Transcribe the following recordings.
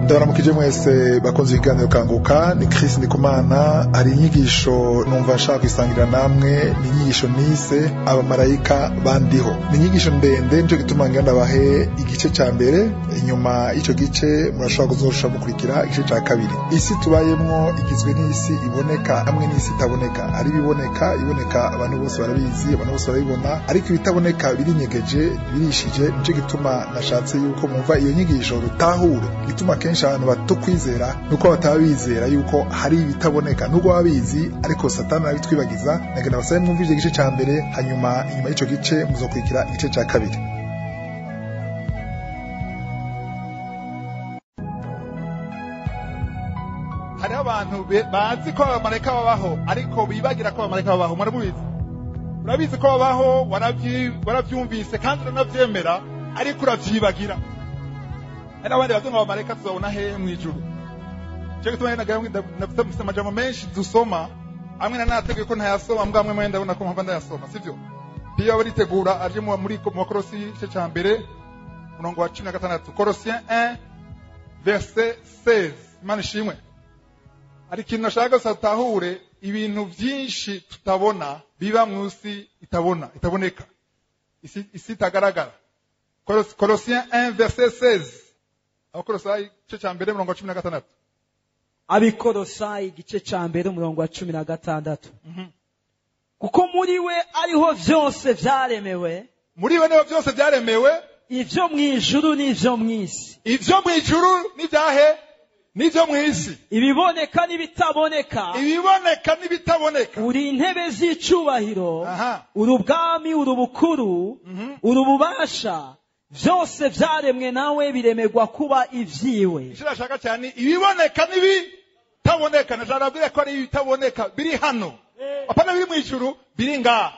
Ndabaramukije mwese bakunze ikiganiro Kanguka. Ni Chris Ndikumana. Hari inyigisho numva nshaka kwisangira namwe, ni inyigisho nise "Abamarayika bandiho". Ni inyigisho ndende, nico gituma ngira ndabahe igice ca mbere. Inyuma y'ico gice murashobora kuzosha mukurikira igice ca kabiri. Isi tubayemwo igizwe n'isi iboneka hamwe n'isi itaboneka. Hari ibiboneka, iboneka abantu bose barabizi, abantu bose barabibona, ariko ibitaboneka birinyegeje, birishije. Nico gituma nashatse yuko mumva iyo nyigisho, rutahure gituma kenshi abantu batukwizera nuko bataba bizera yuko hari ibitaboneka, nubwo baba bizi, ariko Satani arabitwibagiza. Nagenda basabe mwumvise igice ca mbere, hanyuma inyuma y'ico gice muzokurikira igice ca kabiri. Hariho abantu bazi ko abamarayika babaho, ariko bibagira ko abamarayika babaho. Murabizi, urabizi ko babaho, waravyumvise kandi uranavyemera, ariko uravyibagira. Hari n'abandi bazi ngo abamarayika tuzabona hehe mw'ijuru. Cyo gituma nafise amajambo menshi dusoma, amwe nanateguye ko ntayasoma, mbwa amwe ndabona ko mpamva ndayasoma, sivyo? Piyo baritegura aje muri mu Bakolosi igice ca mbere, umurongo wa 16, Colossiens 1 verset 16. Imana ishimwe. Hari ikintu nashaka gusa tutahure: ibintu byinshi tutabona biba mu isi itabona, itaboneka, isi itagaragara. Colossiens 1 verset 16, Abakolosayi igice ca mbere, umurongo wa 16. Abikorosayi igice ca mbere, umurongo wa 16. Kuko muri we ariho vyose vyaremewe. Muri we niho byose byaremewe. Ivyo mw'ijuru n'ivyo mw'isi. Ivyo mw'ijuru n'ivyahe? N'ivyo mw'isi. Ibiboneka n'ibitaboneka. Ibiboneka n'ibitaboneka. Uri intebe z'icubahiro, uri ubwami, uri ubukuru, uri ububasha, vyose vyaremwe nawe, biremerwa kuba ivyiwe. Icyo nashaka cyane, ibiboneka n'ibitaboneka. Nashaka nabwire ko ari ibitaboneka biri hano, apana biri mw'ijuru, biri ngaha.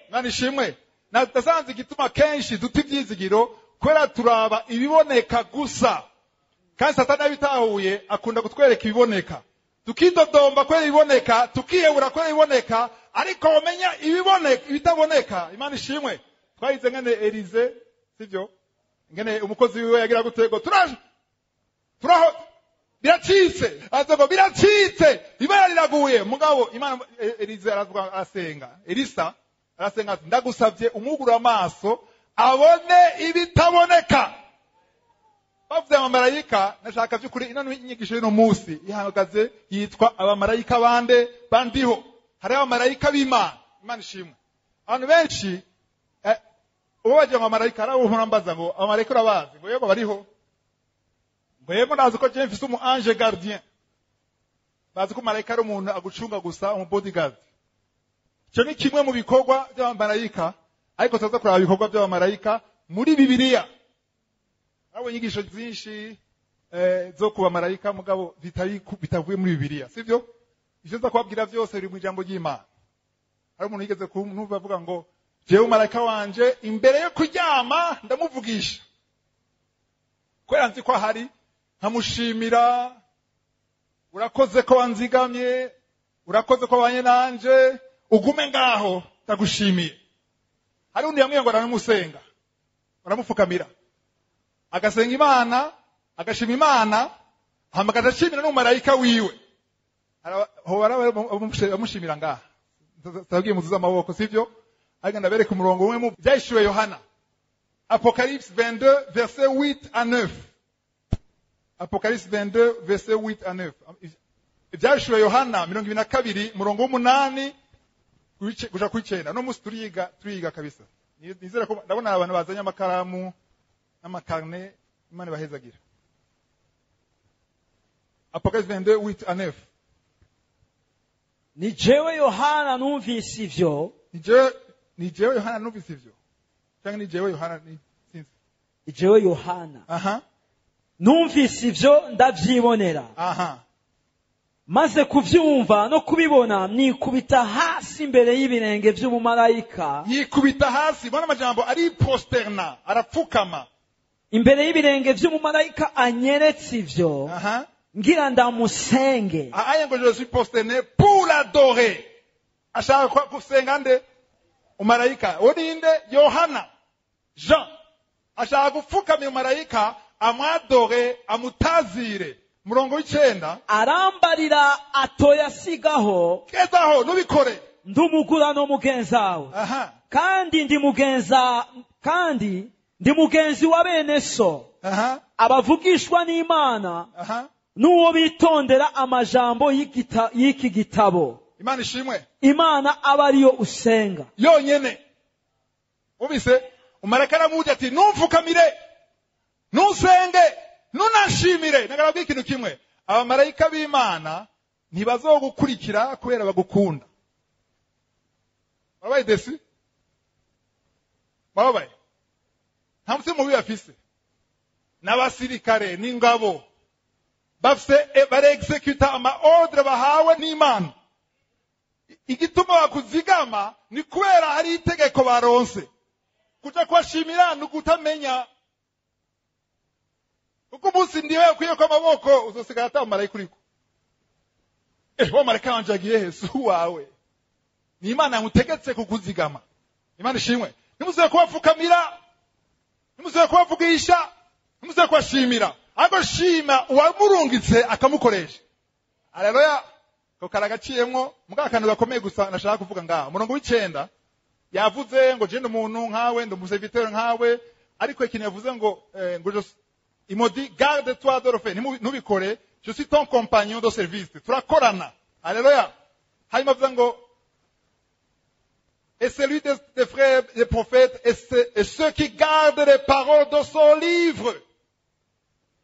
Imana ishimwe. Nasanze igituma kenshi duta ivyizigiro kubera turaba ibiboneka gusa, kandi Satani yabitahuye, akunda kutwereka ibiboneka, tukidodomba kubera ibiboneka, tukiyebura kubera ibiboneka, ariko wamenya ibiboneka, ibitaboneka. Imana ishimwe. Twayize ngene Elize, sivyo, ngene umukozi wiwe yagira gute ngo turaje turaho biracitse, aza ngo biracitse, Imana riraguye. Mugabo Imana, Elize aravuga, arasenga, Elisa arasenga ati: "Ndagusavye umwugura amaso abone ibitaboneka." Bavuze abamarayika, nashaka by'ukuri ino inyigisho y'uno munsi ihagaze yitwa "Abamarayika bande bandiho". Hariho abamarayika b'Imana. Imana ishimwe. Abantu benshi ubo bagira ngo abamarayika, hari abo mbaza ngo: "Abamarayika urabazi?" Ngo: "Yego, bariho." Ngo: "Yego, ndazi ko je mfise umu ange gardien." Bazi ko marayika ari umuntu agucunga gusa, umu bodyguard. Icyo ni kimwe mu bikorwa by'abamarayika, ariko tuza kuraba ibikorwa by'abamarayika muri Bibiliya. Abo inyigisho zinshi zo ku bamarayika, mugabo bitavuye muri Bibiliya, sivyo? Ivyo nza kubabwira byose biri mu ijambo ry'Imana. Hari umuntu yigeze kumva avuga ngo: "Jewe marayika wanje imbere yo kuryama ndamuvugisha, kubera nzi ko ahari, nkamushimira: urakoze ko wanzigamye, urakoze ko wabanye nanje, ugume ngaho, ndagushimiye." Hari undi yamwiye ngo aramusenga, aramupfukamira, agasenga Imana, agashima Imana, hama agashimira n'umumarayika wiwe. Bamushimira ngaha, tabwiye muzuze amaboko, sivyo? Ariko ndabereka umurongo umwe mu Byahishuwe Yohana, Apocalypse 22 verset 8 à 9. Apocalypse 22 verset 8 à 9, Ibyahishuwe Yohana 22, umurongo w'8 kuja kw'icenda. No musi turiga, turiga kabisa. Nizere ko ndabona abantu bazanye amakaramu n'amakarne. Imana ibahezagira. Apocalypse 22 8 à 9. Ni jewe Yohana numvise ivyo. Ni jewe Yohana numvise ivyo, cyangwa ni jewe Yohana, ni sinzi. Ni jewe Yohana numvise ivyo, ndavyibonera. Maze kuvyumva no kubibona, nikubita hasi imbere y'ibirenge vy'umumarayika. Yikubita hasi, bona amajambo, ari prosterna, arapfukama. Imbere y'ibirenge vy'umumarayika anyeretse ivyo, ngira ndamusenge. Aya ngo: "Je suis prosterné pour l'adorer." Ashaka gusenga nde? Umarayika. Uwo ninde? Yohana, Jean ashaka gupfukamira umarayika. Amwadore, amutazire. Murongo w'icenda. Arambarira atoyasigaho. Kezaho nubikore. Ndumugura no mugenzawe. Aha. Kandi ndi mugenza, kandi ndi mugenzi wa bene so. Aha. Abavugishwa n'Imana. Aha. N'uwo bitondera amajambo y'iki gitabo. Imana ishimwe. Imana aba ariyo usenga. Yonyene. Ubise umaraka aramubwira ati numfukamire, nusenge, nunashimire. Nagarabwiye ikintu kimwe. Abamarayika b'Imana ntibazogukurikira kubera bagukunda. Babaye desi? Babaye. Nta mutima mubi bafise. N'abasirikare n'ingabo bafise, bare executa ama ordre bahawe n'Imana. Igituma bakuzigama ni kubera hari itegeko baronse. Kuja kubashimira ni ukutamenya. Kuko umunsi ndiwe ukwiye ko amaboko uzosigara ata marayika uriko. Wa marayika wanje agiye he? Si uwawe. Ni Imana yamutegetse kukuzigama. Imana ishimwe. Ntimuze kubapfukamira, ntimuze kubavugisha, ntimuze kubashimira. Ahubwo shima uwamurungitse akamukoresha. Haleluya. Ko karagaciyemwo muga akantu gakomeye gusa nashaka kuvuga ngaha. Umurongo w'icenda yavuze ngo je ndi umuntu nkawe, ndi umuserviteur nkawe, ariko ikintu yavuze ngo ngo il m'a dit garde-toi de le faire, ntubikore, je suis ton compagnon de service. Turakorana. Haleluya. Hanyuma avuze ngo et celui des frères des prophètes et ceux qui gardent les paroles de son livre.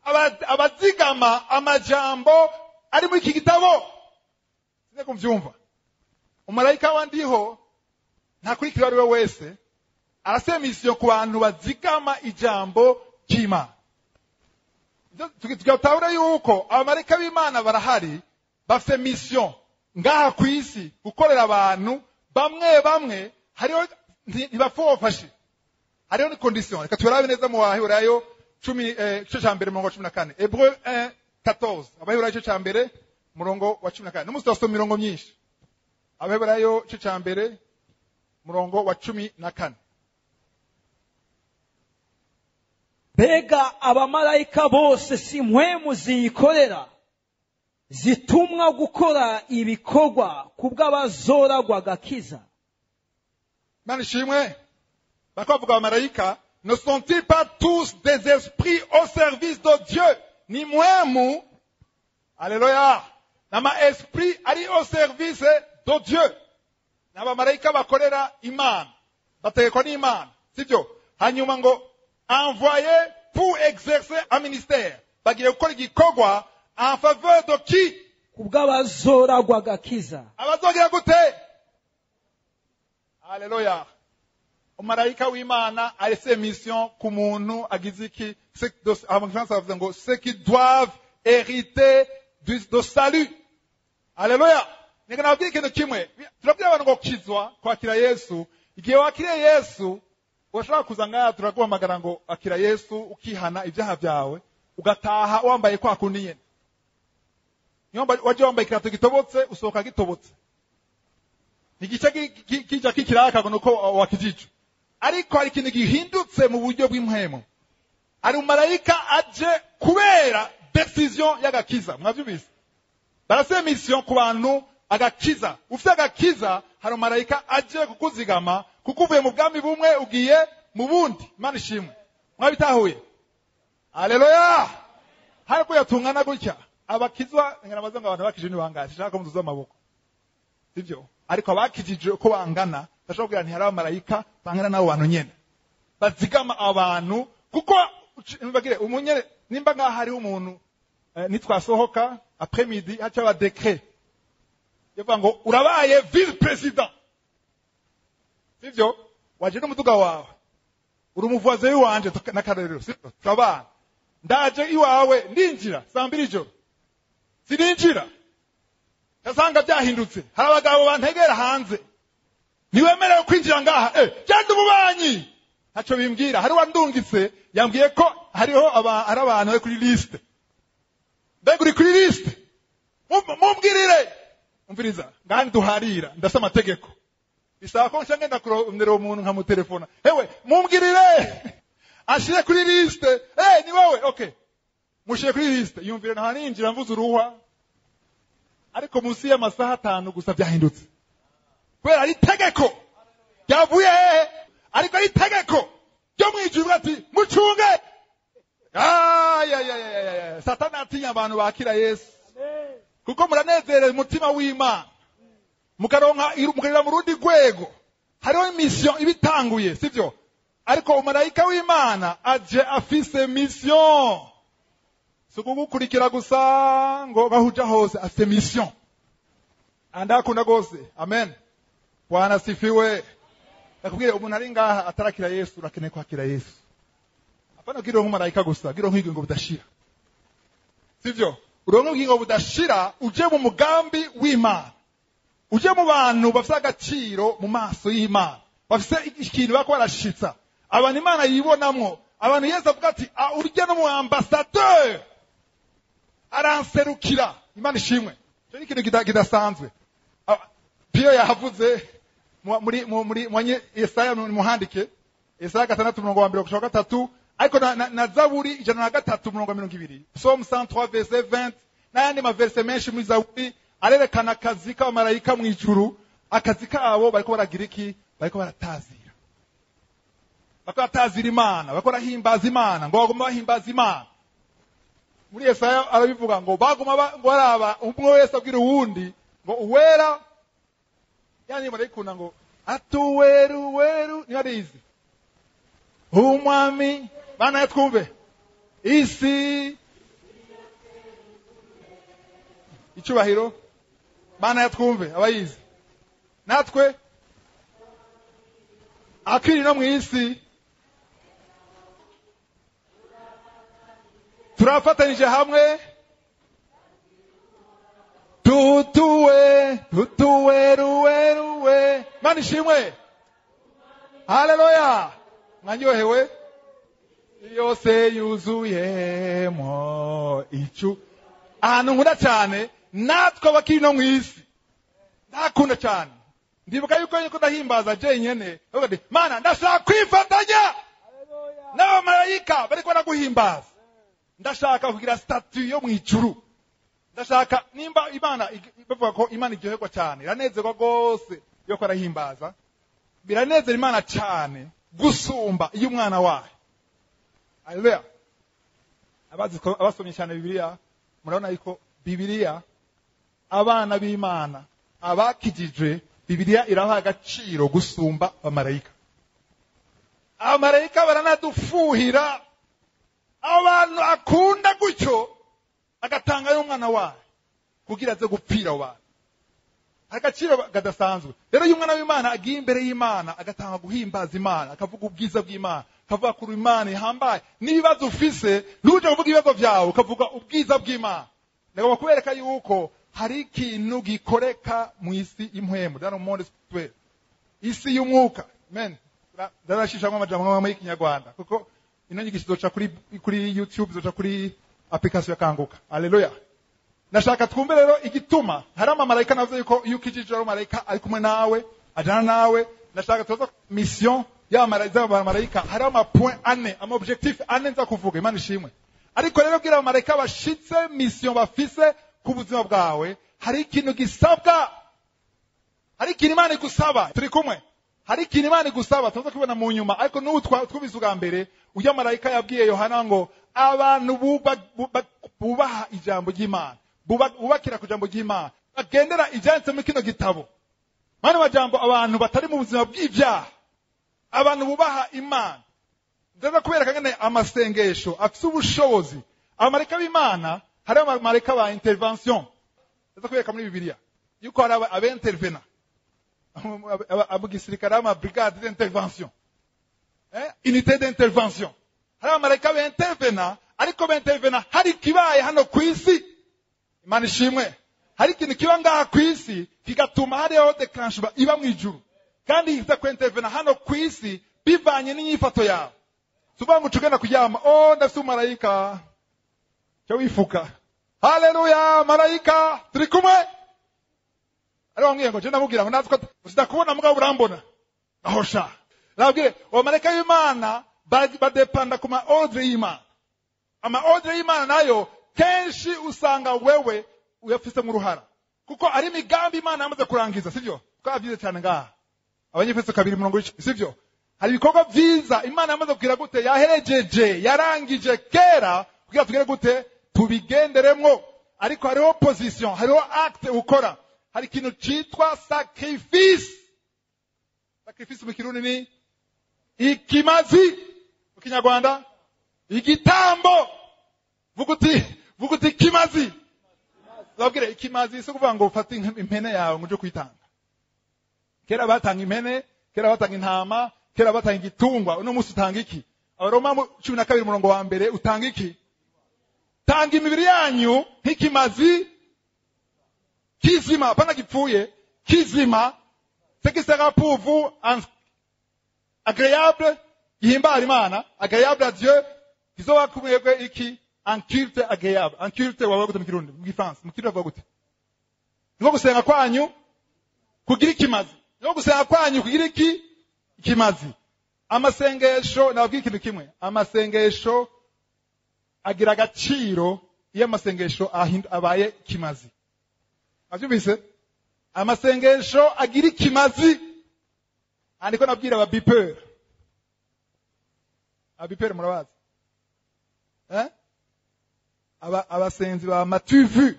Abazigama amajambo ari muri iki gitabo. Sinzi kumvyumva. Umumarayika wandiho ntakurikira ari we wese, arasema mission ku bantu bazigama ijambo ry'Imana. Tugatahura yuko abamarayika b'Imana barahari, bafite mission ngaha ku isi gukorera abantu bamwe bamwe, hariho ntibapfofashe, hariho ni condition. Reka turabe neza mu Baheburayo 10 igice ca mbere murongo wa 14. Hébreux 1:14. Abaheburayo igice ca mbere murongo wa 14. N'umunsi turasoma imirongo myinshi. Abaheburayo igice ca mbere murongo wa 14. Mbega abamarayika bose si mpwemu ziyikorera, zitumwa gukora ibikorwa kubw'abazoragwa agakiza. Imana ishimwe. Bakavuga abamarayika ne sont-ils pas tous des esprits au service de Dieu? Ni mpwemu. Alléluia. Nama esprit ari au service de Dieu. N'abamarayika bakorera Imana, bategekwa n'Imana, sibyo? Hanyuma ngo envoyé pour exercer un ministère. Bagiye gukora igikorwa en faveur de qui? Kubw'abazoragwa agakiza. Abazogira gute? Alléluia. Umumarayika w'Imana arese mission ku muntu agize iki? Abafaransa bavuze ngo ceux qui doivent hériter du salut. Alléluia. Neka nababwira ikintu kimwe. Turabwira abantu ngo kizwa kwakira Yesu. Igihe wakiriye Yesu, urashobora kuza ngaha turaguhamagara ngo akira Yesu, ukihana ibyaha byawe, ugataha wambaye kwa kundi nyene. Niyo waje wambaye ikirato gitobotse, usohoka gitobotse. Igice kija kikiraka nuko wakijije. Ariko hari ikintu gihindutse mu buryo bw'impwemu. Ari umumarayika aje kubera decision y'agakiza. Mwavyumvise? Barase mission ku bantu agakiza. Ufite agakiza, hari umumarayika aje kukuzigama, kuko uvuye mu bwami bumwe ugiye mu bundi. Imana ishimwe. Mwabitahuye? Haleluya. Hariko yatungana gutya. Abakizwa ngana ngo abantu bakije ni bangahe? Sinshaka ko muzuza amaboko. Sivyo? Ariko abakijije uko bangana, ndashobora kugira nti hari abamarayika bangana n'abo bantu nyene. Bazigama abantu kuko mbagire umunyene nimba ngaha hariho umuntu nitwasohoka après midi haca ba décret. Yavuga ngo urabaye vice president. Sivyo? Waje n'umuduga wawe. Uri umuvuaze wanje n'akarorero, sivyo? Turabana. Ndaje iwawe ndinjira saa mbiri ijoro. Sininjira. Kasanga byahindutse. Hari abagabo bantegera hanze. Niwemerewe kwinjira ngaha. Genda umubanyi. Ntaco bimbwira. Hari wandungitse yambwiye ko hariho hari abantu bari kuri liste. Mbega uri kuri liste? Mumbwirire. Umviriza. Ngaha nduharira. Ndasa amategeko. Bisaba ko nca ngenda kurondera uwo muntu nkamutelefona. Hewe, mumbwirire. Ashire kuri liste. Ni wewe, okay, mushiye kuri liste. Yumvire nta ninjira mvuze uruhwa, ariko munsi y'amasaha 5 gusa byahindutse, kubera ari itegeko ryavuye hehe? Ariko ari itegeko ryo mu ijuru ati mucunge. Ay, Satani atinya abantu bakira Yesu, kuko muranezerera umutima w'Imana, mukaronka mukarira mu rundi rwego. Hariho mission ibitanguye, sivyo? Ariko umumarayika w'Imana aje afise mission, si kugukurikira gusa ngo bahuja hose, afise mission. Andakunda gose. Amen. Bwana sifiwe. Nakubwiye umuntu ari ngaha atarakira Yesu, urakeneye kwakira Yesu. Apana kugira umumarayika gusa, kugira ubugingo budashira, sivyo? Uronke ubugingo budashira, uje mu mugambi w'Imana, uje mu bantu bafite agaciro mu maso y'Imana, bafite ikintu bako barashitsa, abantu Imana yibonamwo, abantu Yesu avuga ati urya no mu ambassadeur aranserukira. Imana ishimwe. Cyo ni ikintu kidasanzwe. Piyo yahavuze muri muri muri Yesaya, muhandike Yesaya 6:1-3, ariko na Zaburi 103:20, Psalm 103 verset 20, n'ayandi maverse menshi muri Zaburi arerekana akazi k'abamarayika mu ijuru. Akazi kabo bariko baragira iki? Bariko baratazira, bariko baratazira Imana, bariko barahimbaza Imana, ngo baguma bahimbaza Imana. Muri Yesaya arabivuga ngo baguma ngo baraba umwe wese abwira uwundi ngo uwera, yani marayikunda ngo atuweru weru, niyo arizi umwami. Bana twumve isi icyubahiro. Bana twumve abayizi natwe akiri no mu isi turafatanije hamwe, tutuwe tutuweruweruwe. Mana ishimwe. Haleluya. Mwanyohewe yose yuzuyemo icu. Ahantu nkunda cyane natwe abakiri no mu isi, ndakunda cyane. Ndibuka yuko niko ndahimbaza jenyene, Mana ndashaka kwifatanya n'abamarayika bariko baraguhimbaza, ndashaka kugira statue yo mu ijuru, ndashaka nimba Imana bavuga ko Imana iryoherwa cyane, iranezerwa rwose yo arahimbaza, biranezera Imana cyane gusumba iyo umwana wayo. Haleluya. Abasomye cyane Bibiliya murabona yuko Bibiliya abana b'Imana abakijijwe, Bibiliya iraha agaciro gusumba abamarayika. Abamarayika baranadufuhira, abantu akunda gutyo agatanga y'umwana wayo kugira aze gupfira abantu, agaciro kadasanzwe. Rero iyo umwana w'Imana agiye imbere y'Imana agatanga guhimbaza Imana, akavuga ubwiza bw'Imana, akavuga kuri Imana ihambaye, n'ibibazo ufise ntuje kuvuga ibibazo byawe, ukavuga ubwiza bw'Imana. Ndagomba kubereka yuko hari ikintu gikoreka mu isi impwemu, dans le monde spirituel, isi y'umwuka. Amen. Ndarashishamwe amajambo amwe y'Ikinyarwanda kuko ino nyigisho zoca kuri YouTube, zoca kuri application ya Kanguka. Haleluya. Ndashaka twumve rero igituma hari amamarayika navuze yuko iyo ukijije ari marayika ari kumwe nawe, ajana nawe. Ndashaka tuza mission y'abamarayika, hari ama point ane, ama objectif ane nza kuvuga. Imana ishimwe. Ariko rero bwira abamarayika bashitse mission bafise ku buzima bwawe, hari ikintu gisabwa, hari ikintu Imana igusaba. Turi kumwe? Hari ikintu Imana igusaba, tuza kubona mu nyuma, ariko n'ubu twumvise ubwa mbere ujya marayika yabwiye Yohana ngo abantu bubaha ijambo ry'Imana, bubakira ku jambo ry'Imana, bagendera ibyanditse muri kino gitabo. Mwana majambo, abantu batari mu buzima bw'ibyaha, abantu bubaha Imana. Ndaza kubereka ngene amasengesho afise ubushobozi. Abamarayika b'Imana, hari abamarayika ba intervention. Ndaza kubereka muri Bibiliya yuko hari abentervena, abo gisirikare, ama brigade d'intervention, unité d'intervention. Hari abamarayika bentervena, ariko bentervena hari kibaye hano ku isi. Imana ishimwe. Hari ikintu kiba ngaha ku isi kigatuma hariho déclenchement iba mu ijuru, kandi iza kwintervena hano ku isi bivanye n'inyifato yawe. Tuvuga ngo ugenda kuryama, oh ndafise umumarayika, cyo wifuka. Haleluya, marayika turi kumwe. Ariho ngiye ngo je ndamubwira ngo natwe sidakubona mugabo urambona. Aho sha. Nabwire abamarayika b'Imana badepanda ku ma ordre y'Imana. Ama ordre y'Imana nayo kenshi usanga wewe uyafise mu ruhara, kuko ari imigambi Imana yamaze kurangiza, sivyo? Twavyize cyane ngaha Abanyefeso 2:10, sivyo? Hari ibikorwa vyiza Imana yamaze kugira gute, yaherejeje, yarangije kera kugira tugere gute, tubigenderemwo. Ariko hariho position, hariho acte ukora, hari ikintu citwa sacrifice. Sacrifice mu Kirundi ni ikimazi, mu Kinyarwanda igitambo. Vuga uti ikimazi. Zabwire ikimazi si kuvuga ngo ufate impene yawe ngo uje kuyitanga. Kera batanga impene, kera batanga intama, kera batanga igitungwa. Uno munsi utanga iki? Abaroma 12 umurongo wa mbere, utanga iki? Tanga imibiri yanyu nk'ikimazi kizima, hapana gipfuye, kizima, ce qui sera pour vous agréable, gihimbara Imana, agréable à Dieu, kizoba kumwebwe iki? Un culte agréable. Un culte wabaga gute mu Kirundi, mu Gifaransa, mu Kirundi bavuga gute? Niko gusenga kwanyu kugira ikimazi. Niko gusenga kwanyu kugira iki? Ikimazi. Amasengesho, nababwira ikintu kimwe, amasengesho agira agaciro iyo amasengesho abaye kimazi. Abyumvise? Amasengesho agira ikimazi. Andiko nabwira ababipeur. Abipeur murabazi? Abasenzi ba matuvu.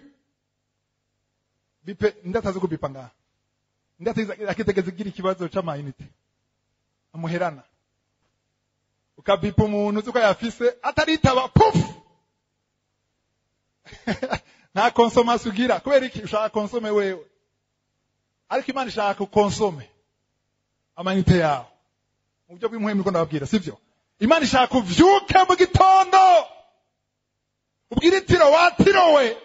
Bipe ndatazi kubipa ngaha. Ndatazi akitegeza igira ikibazo c'amayinite. Amuherana. Ukabipa umuntu uzi ko yafise ataritaba, puf! Nta consommation ugira. Kubera iki? Ushaka consommer wewe. Ariko Imana ishaka ukonsome amayinite yawe. Mu buryo bw'impuhwe niko ndababwira, sivyo? Imana ishaka uvyuke mu gitondo, ubwire itiro watirowe,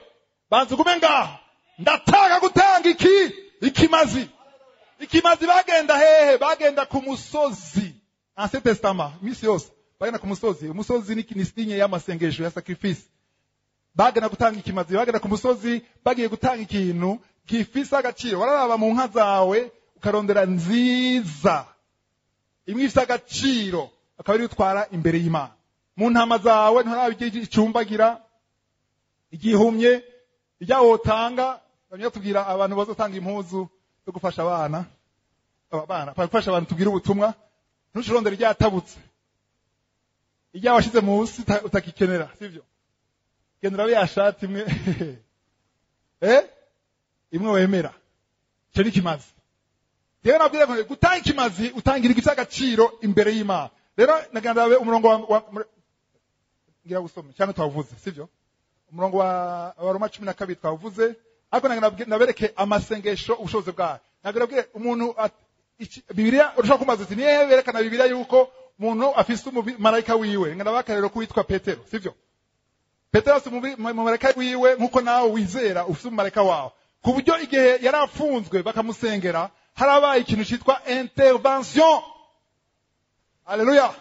banza ugume ngaho, ndataka gutanga iki? Ikimazi. Ikimazi bagenda hehe? Bagenda ku musozi. Ancien Testament, imisi yose bagenda ku musozi. Umusozi ni signe y'amasengesho ya sacrifice. Bagenda gutanga ikimazi, bagenda ku musozi bagiye gutanga ikintu gifise agaciro. Wararaba mu nka zawe ukarondera nziza, imwe ifise agaciro, akaba ari utwara imbere y'Imana. Mu ntama zawe nturaba icumbagira, igihumye, ijya wotanga. Bamye tubwira abantu bazotanga impuzu zo gufasha abana, gufasha abantu tubwira ubutumwa, ntushirondera iryatabutse, ijya washize munsi utakikenera, sivyo? Gendera ya shati imwe imwe wemera. Cyo ni kimazi. Rero nabwira ko gutanga ikimazi utangira igifite agaciro imbere y'Imana. Rero nagandabe umurongo wa ngira gusoma cyangwa twavuze, sivyo? Umurongo wa Roma 12 twavuze, ariko nabereke amasengesho ubushobozi bwayo. Nagirabwire umuntu Bibiliya urashaka kumaza uti niye berekana Bibiliya yuko umuntu afise umumarayika wiwe. Ngana bakarero kuwitwa Petero, sivyo? Petero afise umumarayika wiwe nkuko nawe wizera ufise umumarayika wawe. Ku buryo igihe yarafunzwe bakamusengera, harabaye ikintu citwa intervention. Haleluya.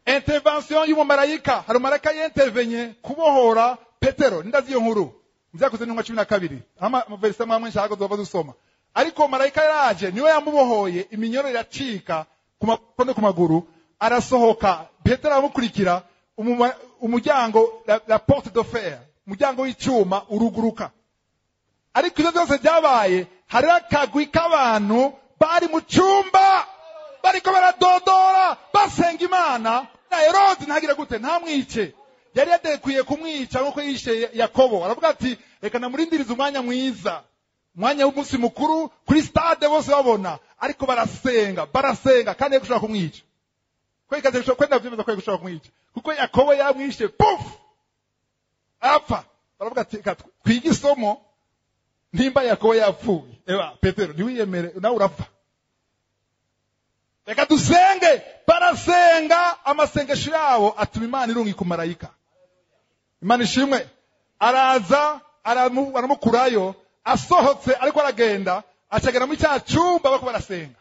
Intervention y'umumarayika. Hari umumarayika yintervenye kubohora Petero. Ndazi iyo nkuru. Mvyakoze n'intumwa 12. Ama verse amwe nshaka kuzova dusoma. Ariko marayika yaraje niwe yamubohoye, iminyoro iracika ku maboko no ku maguru, arasohoka. Petero aramukurikira, umuryango la porte de fer, umuryango w'icyuma uruguruka. Ariko ibyo byose byabaye, hari akagwi k'abantu bari mu cyumba bariko baradodora basenga Imana. Na Herode ntagira gute, ntamwice. Yari yadekwiye kumwica nkuko yishe Yakobo. Aravuga ati reka namurindirize umwanya mwiza, umwanya w'umunsi mukuru kuri stade bose babona. Ariko barasenga, barasenga, kandi gushaka kumwica. Kwenda vyemeza ko gushaka kumwica, kuko Yakobo yamwishe, puf, apfa. Baravuga ati twige isomo, nimba Yakobo yapfuye, eba Petero ntiwiyemere nawe urapfa. Reka dusenge. Barasenga, amasengesho yabo atuma Imana irunga ku marayika. Imana ishimwe. Araza aramukurayo, asohotse ariko aragenda, acagera muri cya cyumba bako barasenga.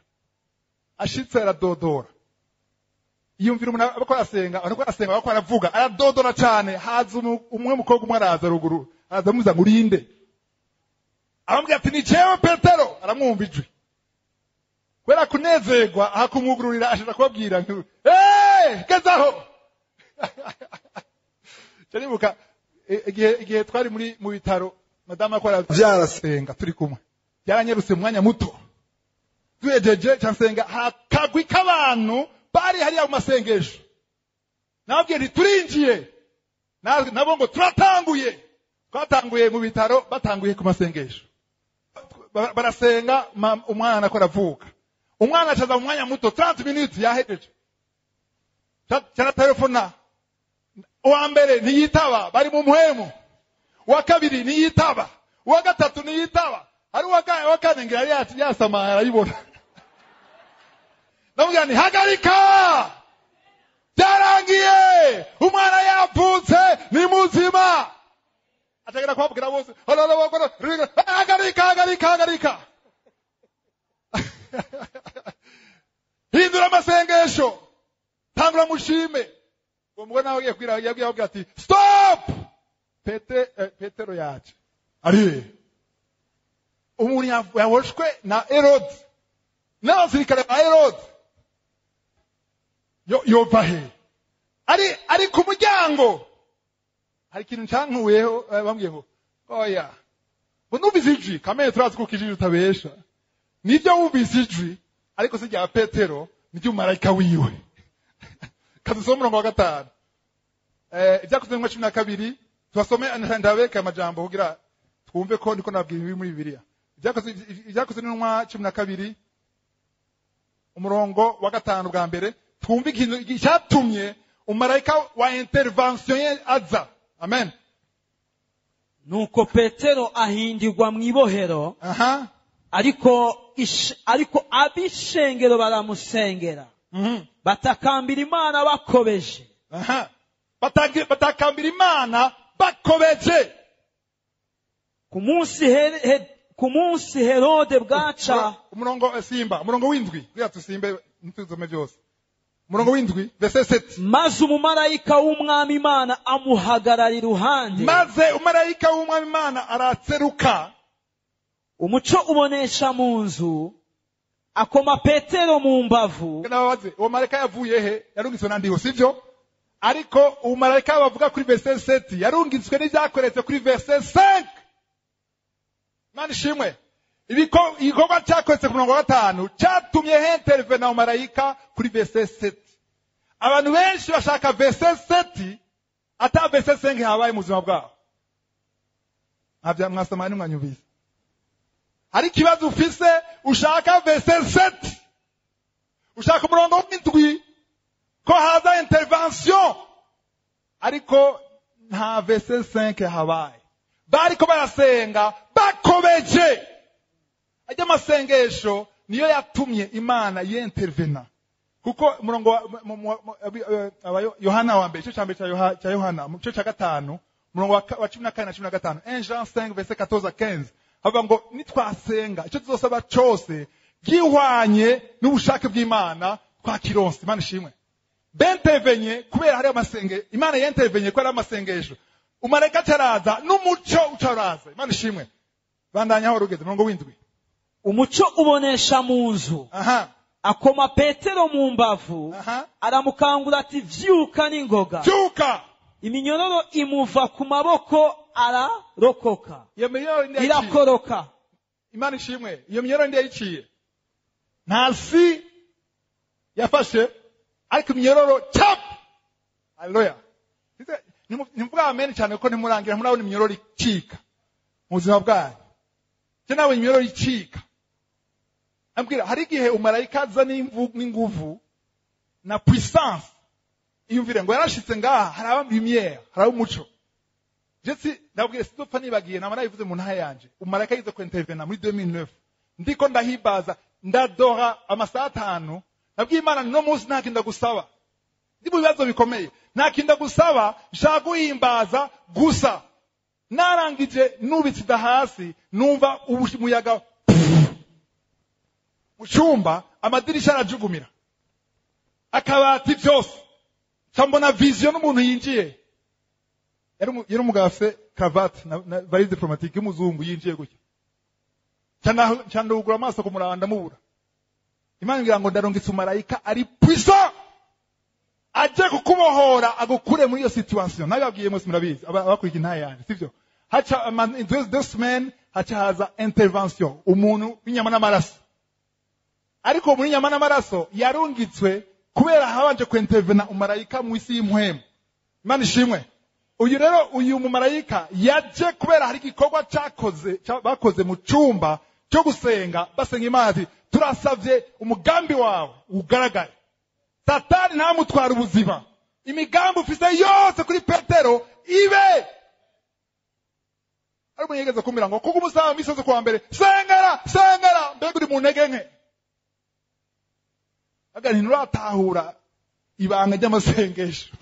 Ashitse aradodora. Yumvira umuntu bako arasenga, ariko arasenga bako aravuga, aradodora cyane. Haza umwe mukobwa umwe araza ruguru, araza amuza ngo urinde. Aramubwira ati ni jewe Petero. Aramwumva ijwi. Kubera kunezerwa akumwugururira, ashaka kubabwira nti gezaho. Cyanibuka igihe twari muri mu bitaro, madama ko aravyarasenga turi kumwe, byaranyerutse umwanya muto duhejeje cyansenga, hakagwi k'abantu bari hariya mu masengesho. Nababwiye nti turinjiye, nabo ngo turatanguye. Twatanguye mu bitaro, batanguye ku masengesho, barasenga, umwana ko aravuka. Umwana acaza mu mwanya muto, 30 minutes yahejeje. Cyana uwa mbere ntiyitaba, bari mu muhemu. Uwa kabiri ntiyitaba, uwa gatatu ntiyitaba, hari uwa kane ngira yari yasamaye arayibona. Ndamubwira nti hagarika, byarangiye, umwana yapfutse, ni muzima. Atagera kubabwira bose, hagarika, hagarika, hagarika, hindura amasengesho, tangura mushime. Uwo mugore nawe agiye kwira, yabwiye ati stop, Petero yaje ari umuntu yaboshwe na Herode n'abasirikare ba Herode, yova he? Ari ku muryango. Hari ikintu cankuyeho, bambwiye ngo oya, ngo numvise ijwi. Kamere turazi ko ijwi utabesha, nibyo wumvise ijwi, ariko si rya Petero, ni ry'umumarayika wiwe. Kadusome umurongo wa 5, Ibyakozwe mu 12, tubasome ndabeka amajambo kugira twumve ko ndiko nabwira ibiri muri Bibiliya. Ibyakozwe n'intumwa 12 umurongo wa 5 bwa mbere, twumve ikintu cyatumye umumarayika wa intervention aza. Amen. Nuko Petero ahindirwa mu ibohero, ariko ab'ishengero baramusengera, batakambira Imana bakobeje. Batakambira Imana bakobeje. Ku munsi Herode bwaca, umurongo simba, umurongo w'indwi, kugira tusimbe ntituzome byose. Umurongo w'indwi, verset 7. Maze umumarayika w'Umwami Imana amuhagarara iruhande. Maze umumarayika w'Umwami Imana aratseruka, umuco ubonesha mu nzu, akoma Petero mu mbavu. Nababaze, uwo marayika yavuye he? Yarungitswe na Ndiho, sivyo? Ariko uwo marayika bavuga kuri verset 7 yarungitswe n'ibyakoretse kuri verset 5. Imana ishimwe. Igikorwa cyakoretse ku murongo wa 5 cyatumye intervena umarayika kuri verset 7. Abantu benshi bashaka verset 7 ata verset 5 habaye mu buzima bwabo. Ntabyo mwasoma nimwanyumvise. Hari ikibazo ufise, ushaka verset 7, ushaka umurongo w'indwi ko haza intervention, ariko nta verset 5 habaye. Bariko barasenga bakobeje. Ajya amasengesho niyo yatumye Imana yintervena. Kuko umurongo wa Yohana wa mbere, igice cya mbere cya Yohana, mu gice cya 5, umurongo wa 14 na 15, 1 Jean 5 verset 14 à 15, havuga ngo nitwasenga icyo tuzosaba cyose gihwanye n'ubushake bw'Imana twakironse. Imana ishimwe. Bentevenye kubera hari amasenge, Imana yentevenye kubera amasengesho. Umarayika caraza n'umuco ucaraza. Imana ishimwe. Bandanya aho rugeze umurongo w'indwi. Umuco ubonesha mu nzu, akoma Petero mu mbavu, aramukangura ati vyuka n'ingoga. Vyuka! Iminyororo imuva ku maboko ararokoka. Irakoroka. Imana ishimwe. Iyo minyororo ndiye yiciye. Nta si yafashe, ariko iminyororo chap. Haleluya. Nimvuga amen cyane kuko ntimurangira murabona iminyororo icika mu buzima bwanyu. Je nawe iminyororo icika. Ambwira hari igihe umumarayika aza n'inguvu na puissance. Iyumvire ngo yarashitse ngaha, haraba lumière, haraba umuco. Je ndabwire sidopfa nibagiye, namara yivuze mu ntaha yanje. Umumarayika yize ko intervena muri 2009. Ndiko ndahibaza, ndadora amasaha 5, nabwiye Imana no munsi nta kinda gusaba. Ndi mu bibazo bikomeye, nta kinda gusaba, nshaka guhimbaza gusa. Narangije nubitse hasi, numva umuyaga mu cyumba, amadirisha arajugumira, akabati byose. Mbona vision n'umuntu yinjiye, yari umugabo afite cravate na valise diplomatique y'umuzungu, yinjiye gutya. Cyane ugura amaso kumuraba ndamubura. Imana imbwira ngo ndarungitse umumarayika ari puissant, Aje kukubohora agukure muri iyo situation. Nababwiye mwese murabizi, abakurikira intahe yanjye, sivyo? Haca 2 semaines, haca haza intervention, umuntu w'inyama n'amaraso. Ariko muri nyama n'amaraso yarungitswe kubera habanje kwintervena umumarayika mu isi y'impwemu. Imana ishimwe. Uyu rero, uyu mumarayika yaje kubera hari igikorwa cyakoze bakoze mu cumba cyo gusenga, basenga Imana ati: "Turasavye umugambi wawe ugaragare, Satani ntamutwara ubuzima, imigambi ufise yose kuri Petero ibe." Ari umuntu yigeze kumbwira ngo kuko umusaba misi yose kuwa mbere: "Sengera, sengera." Mbega uri mu ntege nke! Aga nturatahura ibanga ry'amasengesho.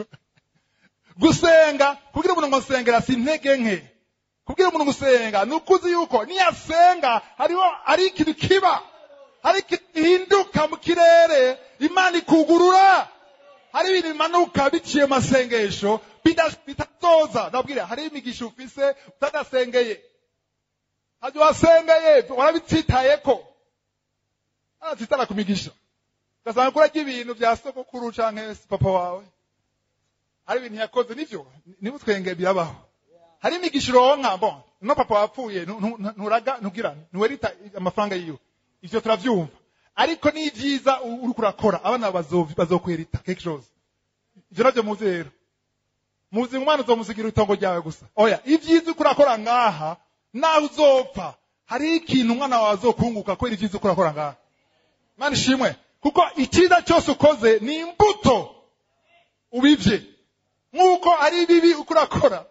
Gusenga, kubwira umuntu ngo nsengera, si intege nke. Kubwira umuntu gusenga ni uko uzi yuko niyasenga hariho ari ikintu kiba, hari ikintu gihinduka mu kirere, Imana ikugurura, hari ibintu bimanuka biciye mu masengesho bitazoza. Ndabwira, hari imigisha ufise utadasengeye, ntabyo wasengeye, warabitsitayeko, aratsitara ku migisha, ugasanga kurarya ibintu bya sogokuru canke papa wawe, hari ibintu yakoze. Nivyo, nimutwenge, birabaho. Hari imigisha uronka, bon, no papa wapfuye nturaga, ntugira, ntuwerita amafaranga yiwe, ivyo turavyumva. Ariko ni ibyiza uriko urakora, abana bazokwerita quelque chose. Ivyo navyo muzi rero, muzi umwana uzomusigira itongo ryawe gusa? Oya, ibyiza uriko urakora ngaha, naho uzopfa, hari ikintu umwana wawe azokunguka kubera ibyiza uriko urakora ngaha. Imana ishimwe, kuko icyiza cyose ukoze ni imbuto ubivye. Nk'uko ari bibi uko urakora,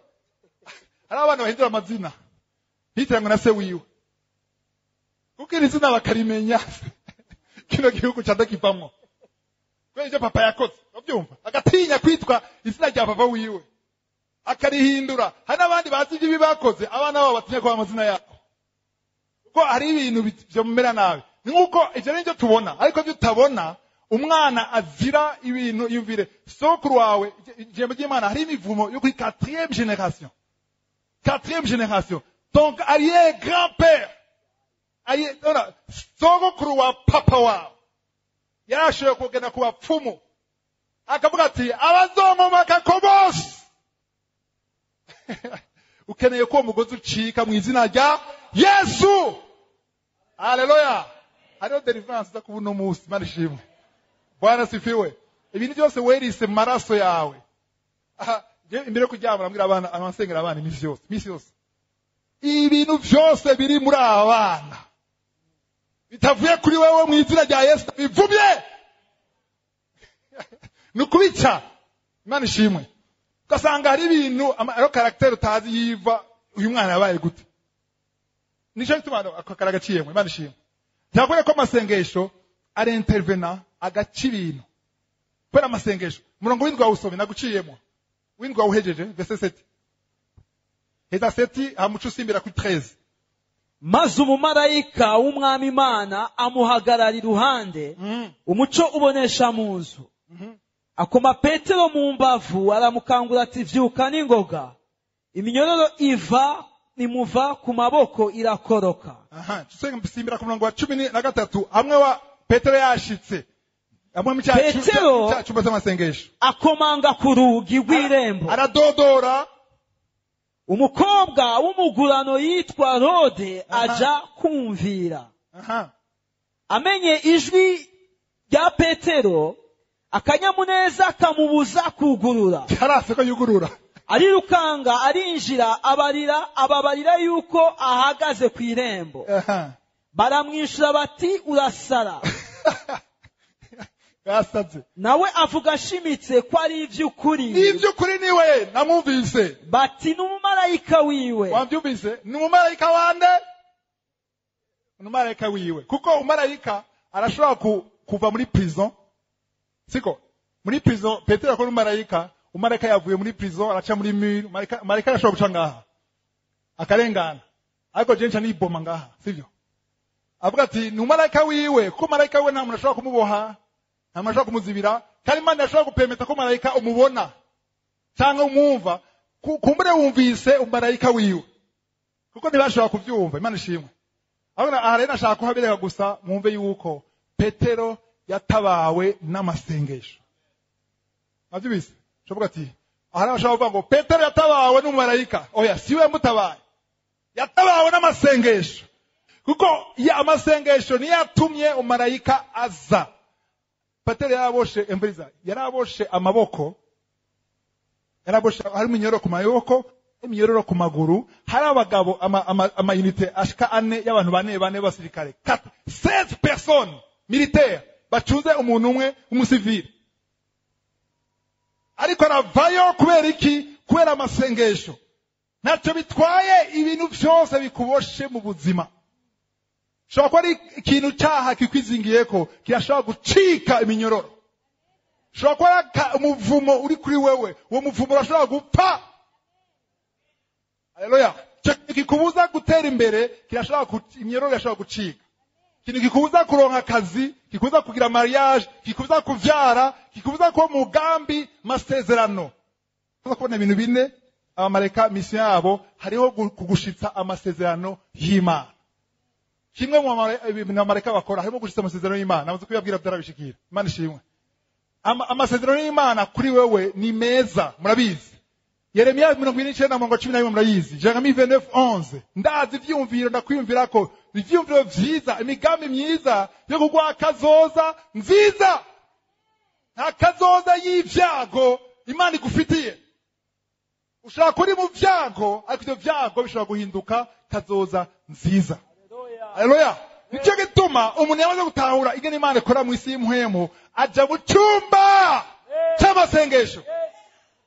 hari abana bahindura amazina ntitiranywe na se wiwe, kuko iri zina bakarimenya kino gihugu ca ndakivamwo kubera ivyo papa yakoze. Urabyumva, agatinya kwitwa izina rya papa wiwe, akarihindura. Hari n'abandi bazi ibyo bakoze, abana babo batinya kuba amazina yabo, kuko hari ibintu vyomera nabi. Ni nk'uko ivyo nivyo tubona, ariko ivyo utabona, umwana azira ibintu. Yumvire sokuru wawe. Ijambo ry'Imana, hari imivumo yo kuri quatrième génération, quatrième génération, donc arrière grand père, arrière, sogokuru wa papa wawe yarashoboye kugenda ku bapfumu akavuga ati: "Abazonkomokako bose." Ukeneye ko uwo mugozi ucika mu izina rya Yesu. Haleluya! Hariho deliverance iza kuba uno munsi. Imana ishimwe. Bwana sifiwe. Ibintu byose werise mu maraso yawe. Aha, imbere yo kuryama nabwira abana, abasengera abana iminsi yose, iminsi yose: ibintu byose biri muri aba bana bitavuye kuri wewe, mu izina rya Yesu bivumye, ni ukubica. Imana ishimwe. Ugasanga hari ibintu, hariho caractère utazi yiva, uyu mwana yabaye gute? Nico gituma ako karagaciyemwe. Imana ishimwe. Byakwereka ko amasengesho arintervena, agaca ibintu kubera amasengesho. Umurongo w'indwi wawusomye, naguciyemo, w'indwi wawuhejeje, verset 7. Heza 7, hamuca usimbira kuri 13. Maze umumarayika w'Umwami Imana amuhagarara iruhande, umuco ubonesha mu nzu. Akoma Petero mu mbavu, aramukangura ati: "Vyuka n'ingoga." Iminyororo iva imuva ku maboko, irakoroka. Aha, simbira ku murongo wa 13, hamwe wa Petero yashitse hamwe mu Petero cya cyumba cy'amasengesho. akomanga ku rugi rw'irembo. Aradodora. Umukobwa w'umugurano yitwa Rode aja kumvira. Amenye ijwi rya Petero, akanyamuneza kamubuza kugurura. Yarase ko yugurura. Arirukanga arinjira, abarira ababarira yuko ahagaze ku irembo. Baramwishyura bati: "Urasara." Yasaze. Nawe avuga ashimitse ko ari iby'ukuri. Iby'ukuri niwe namwumvise. Bati: "N'umumarayika wiwe." Wabyumvise? Ni umumarayika wande? Ni umumarayika wiwe, kuko umumarayika arashobora kuva muri prison, siko? Muri prison Petero akora umumarayika, umumarayika yavuye muri prison, araca muri mur. Umumarayika arashobora guca ngaha akarengana, ariko je nca niboma ngaha, sivyo? Avuga ati ni umumarayika wiwe, kuko umumarayika wiwe nta muntu ashobora kumuboha, nta muntu ashobora kumuzibira, kandi Imana irashobora gupemeta ko marayika umubona cyangwa umwumva. Kumbure wumvise umumarayika wiwe, kuko ntibashobora kubyumva. Imana ishimwe. Aha rero nashaka kuhabereka gusa mwumve yuko Petero yatabawe n'amasengesho. Navyibise shovuga ati ahari abashaka kuvuga ngo Petero yatabawe n'umumarayika. Oya, siwe mutabaye, yatabawe n'amasengesho, kuko ya amasengesho niyo yatumye umumarayika aza. Petero yaraboshe embriza, yaraboshe amaboko, yaraboshe hari iminyororo ku maboko, iminyororo ku maguru. Hari abagabo ama unité ashika ane y'abantu bane bane b'abasirikare, 16 personnes militaires bacunze umuntu umwe w'umusivili. Ariko aravayo kubera iki? Kubera amasengesho. Ntacyo bitwaye ibintu byose bikuboshe mu buzima. Shobora kuba ari ikintu cyaha kikwizingiyeko, kirashobora gucika iminyororo. Shobora kuba ari umuvumo uri kuri wewe, uwo muvumo urashobora gupfa. Haleluya. Kikubuza gutera imbere, kirashobora iminyororo irashobora gucika. Ikintu kikubuza kuronka akazi, kikubuza kugira mariage, kikubuza kuvyara, kikubuza kuba mugambi masezerano. Kuza kubona ibintu bine abamarayika mission yabo hariho kugushitsa amasezerano y'Imana. Kimwe mu bintu abamarayika bakora harimo gushitsa amasezerano y'Imana. Namaze kubabwira byarabishikira. Imana ishimwe. Amasezerano y'Imana kuri wewe ni meza, murabizi. Yeremiya 29:11 murayizi. Jeremiya 29:11. Ndazi ivyumviro ndakwiyumvira ko ivyumviro vyiza, imigambi myiza yo kugwa kazoza nziza. Nta kazoza y'ivyago Imana igufitiye. Ushobora kuri mu vyago, ariko ivyo vyago bishobora guhinduka kazoza nziza. Haleluya. Nicyo gituma umuntu yamaze gutahura ingene Imana ikora mu isi y'imhemu, aja mu cyumba cy'amasengesho.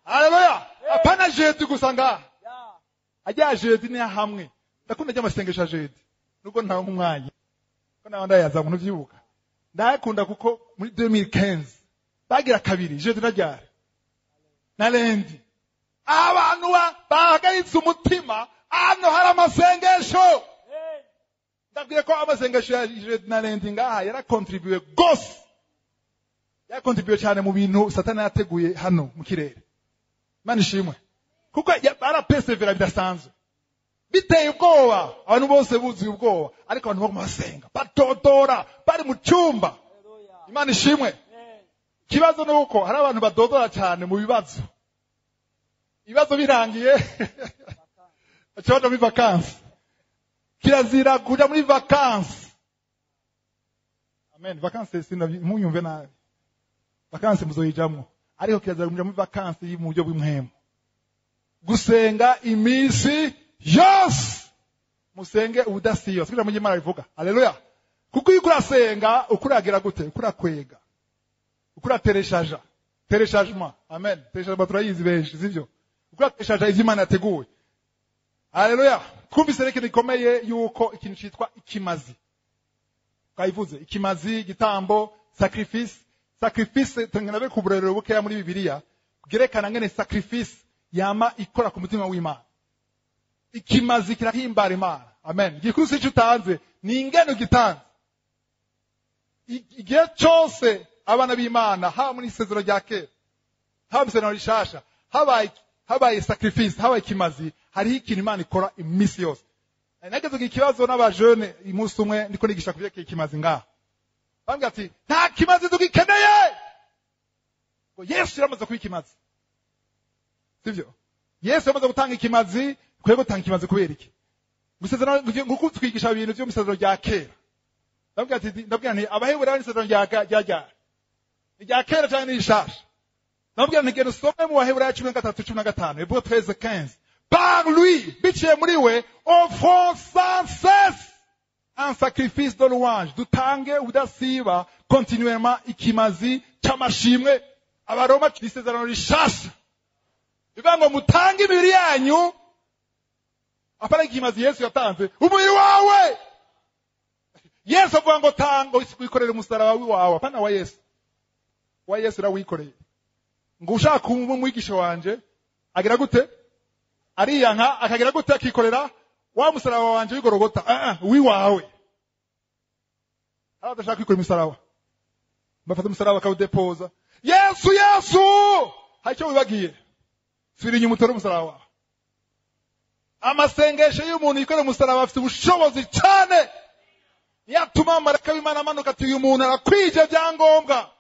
Haleluya. Apana jeudi gusa ngaha. Ajya jeudi ni hamwe. Ndakunda ry'amasengesho ya jeudi. Nubwo nta nk'umwanya. Ko nawe ndayaza ngo nuvyibuka. Ndayakunda kuko muri 2015 bagira kabiri jeudi na ryari. Na lundi. Abantu bahagaritse umutima, hano hari amasengesho. Ndabwire ko amasengesho ya jeudi na lundi ngaha yarakontribuye gose. Yarakontribuye cyane mu bintu Satani yateguye hano mu kirere. Imana ishimwe. Kuko barapesevera bidasanzwe. Biteye ubwoba, abantu bose buzuye ubwoba, ariko abantu baguma basenga, badodora, bari mu cyumba. Imana ishimwe. Ikibazo nuko hari abantu badodora cyane mu bibazo. Ibibazo birangiye baca muri vacances. Kirazira kuja muri vacances. Amen. Vacances sinamunyumve nabi. Vacances muzoyijamwo. Ariko kirazira kuja muri vacances mu buryo bw'imhemu. Gusenga iminsi yose. Musenge ubudasiba. Sikuja mu Imana bivuga. Haleluya. Kuko iyo urasenga ukuragira gute? Ukurakwega. Ukuratereshaja. Tereshajement. Amen. Tereshajement turayizi benshi, sivyo? Ukuratereshaja ivyo Imana yateguye. Haleluya. Twumvise reke bikomeye yuko ikintu citwa ikimazi. Twayivuze ikimazi, igitambo, sacrifice. Sacrifice tengana ku burerero bukeya muri Bibiliya bwerekana ngene sacrifice yama ikora ku mutima w'Imana. Ikimazi kirahimbara Imana. Amen. Igikusi cyo utanze ni ingene ugitanze. Igihe cyose abana b'Imana haba muri isezerano rya kera, haba mu isezerano rishasha, habaye sacrifice, habaye ikimazi, hariho ikintu Imana ikora iminsi yose. Nageze ikibazo n'abajene umunsi umwe ndiko nigisha kuvyerekeye ikimazi ngaha. Bambwira ati nta kimazi tugikeneye. Ngo Yesu yaramaze kuba ikimazi. Sivyo? Yesu yamaze gutanga ikimazi, kwe gutanga ikimazi kubera iki? Gusezerano nguko twigisha ibintu byo mu isezerano rya kera. Ndabwira ati ndabwira nti Abaheburayo n'isezerano rya rya kera cyane n'ishasha. Ndabwira nti genda usome mu Baheburayo 13:15, Hébreux 13:15. Par lui, biciye muri we, offrons sans cesse un sacrifice de louange. Dutange udasiba continuellement ikimazi cy'amashimwe. Abaroma isezerano rishasha. Bivuga ngo mutange imibiri yanyu, apana ikimazi Yesu yatanze, umubiri wawe. Yesu avuga ngo tanga wikorere umusaraba wawe, apana wa Yesu. Wa Yesu rawikoreye. Ngo ushaka kuba umwigisha wanje agira gute? Ariyanka akagira gute? Akikorera wa musaraba wanje wigorogota. Wiwawe. Abadashaka kwikorera umusaraba bafata umusaraba bakawudepoza. Yesu, Yesu, hari icyo wibagiye. Subira inyuma utore umusaraba wawe. Amasengesho y'umuntu yikorera umusaraba afite ubushobozi cyane. Yatuma amaraka w'Imana amanuka ati uyu muntu arakwije byangombwa.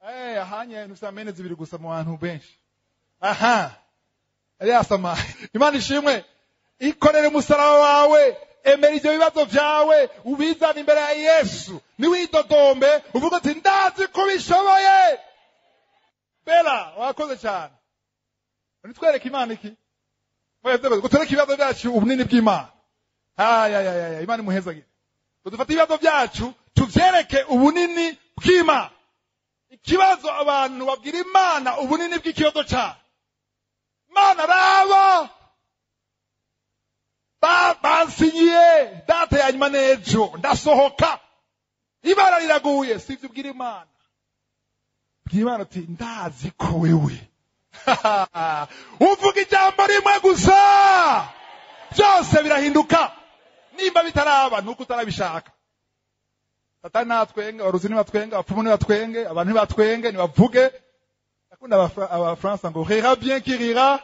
Ahanye nusamene zibiri gusa mu bantu benshi. Aha. Yasama. Imana ishimwe. Ikorere umusaraba wawe, emera ibyo bibazo vyawe, ubizane imbere ya Yesu. Niwidodombe, uvuga uti ndazi ko bishoboye. Bela, wakoze cyane. Nitwereke Imana iki? Ngo tureke ibibazo byacu ubunini bw'Imana. Ay, Imana imuhezagire. Ngo dufate ibibazo byacu tuvyereke ubunini bw'Imana. Ikibazo abantu babwira Imana ubunini bw'ikibazo cyabo. Imana raba bansinyiye data ya nyuma n'ejo ndasohoka, ibara riraguye. Sivyo ubwira Imana. Bwira Imana uti ndazi ko wewe uvuga ijambo rimwe gusa byose birahinduka. Nimba bitaraba nuko utarabishaka. Satani natwenge, abaruzi nibatwenge, abapfumu nibatwenge, abantu nibatwenge, nibavuge. Nakunda abafaransa ngo rira bien qui rira.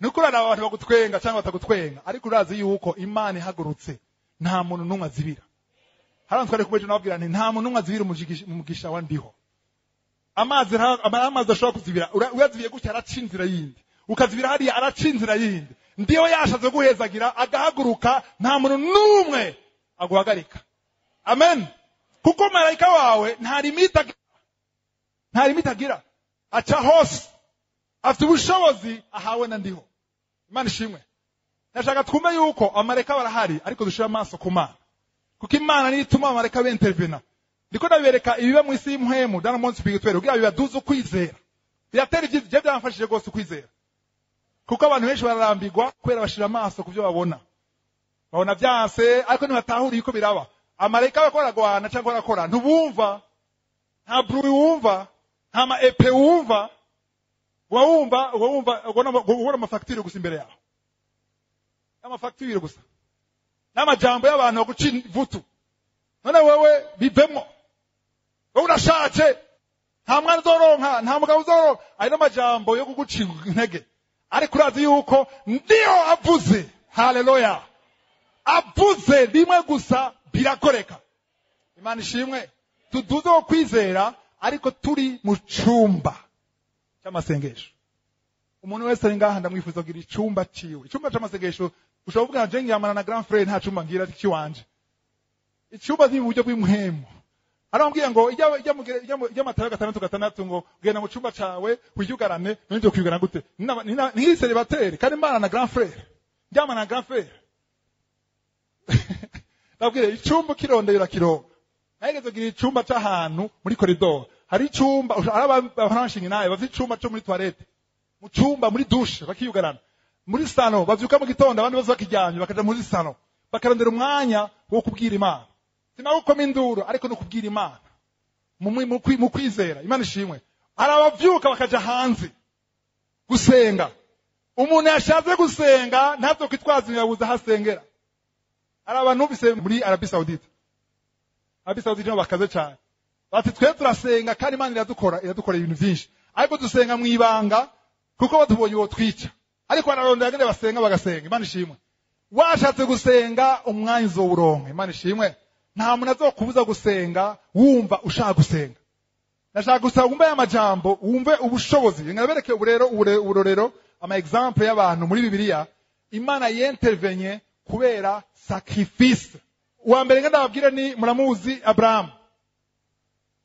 Nuko uraraba abantu bagutwenga cyangwa batagutwenga, ariko urazi yuko Imana ihagurutse nta muntu n'umwe azibira. Hariya twari kumwe nababwira nti nta muntu n'umwe azibira umugisha wa ndiho. Amazi ashobora kuzibira, uyazibiye gutya araca inzira yindi, ukazibira hariya araca inzira yindi. Ndiho yashatse guhezagira agahaguruka, nta muntu n'umwe aguhagarika. Amen. Kuko marayika wawe nta limite agira, aca hose, afite ubushobozi ahawe na ndiho. Imana ishimwe. Ndashaka twumve yuko amarayika barahari, ariko dushira amaso ku Mana, kuko Imana niyo ituma amarayika bentervena. Ndiko ndabereka ibiba mu isi y'imhemu dans le monde spirituel kugira bibaduze ukwizera. Biratera ibyiza, byamfashije rwose ukwizera, kuko abantu benshi bararambirwa kubera bashira amaso ku byo babona. Babona byanse, ariko ntibatahura yuko biraba. Amarayika bakora gwana cyangwa barakora, ntubumva, nta bruit wumva, nta ma epe wumva, wumva ubona amafacture gusa imbere yawe. Amafacture gusa n'amajambo y'abantu baguca ivutu. None wewe bivemo, wowe urashatse, nta mwana uzoronka, nta mugabo uzoronka. Ayo n'amajambo yo kuguca intege, ariko urazi yuko ndiyo avuze. Haleluya. Avuze rimwe gusa birakoreka. Imana ishimwe. Tuduze wo kwizera, ariko turi mu cumba cy'amasengesho. Umuntu wese ari ngaha ndamwifuza kugira icumba ciwe, icumba c'amasengesho. Ushobora kuvuga nje ngiyamana na grand frère, nta cumba ngira kiwanje. Icumba ni uburyo bw'imhemu. Arambwiye ngo ijya Matayo 6:6 ngo genda mu cumba cawe wiyugarane. None kwiyugarana gute? Ni célibataire kandi mbana na grand frère, njyamana na grand frère. Ndabwire icumba kirondera kironka. Nageze kugira icumba c'ahantu muri corridor. Hari icumba abaranshinga naye bafite icumba cyo muri toilette, mu cumba muri douche bakiyugarana, muri salon bavyuka mu gitondo abandi bose bakiryamye bakaja muri salon bakarondera umwanya wo kubwira Imana. Sinawukoma induru, ariko no kubwira Imana mu kwizera. Imana ishimwe. Hari abavyuka bakaja hanze gusenga. Umuntu yashatse gusenga ntabwo kwitwaza yabuze ahasengera. Hari abantu bise muri Arabie Saoudite. Arabie Saoudite no bakaze cyane. Bati twe turasenga kandi Imana iradukora ibintu byinshi, ariko dusenga mu ibanga kuko batubonye uwo twica. Ariko bararondera ngene basenga bagasenga. Imana ishimwe. Washatse gusenga umwanya uzowuronka. Imana ishimwe. Nta muntu azokubuza gusenga wumva ushaka gusenga. Nashaka gusa wumve aya majambo, wumve ubushobozi. Ngabereke uburero uburorero ama example y'abantu muri Bibiliya Imana yentervenye kubera sacrifice. Uwa mbere ngenda ni muramuzi Abraham.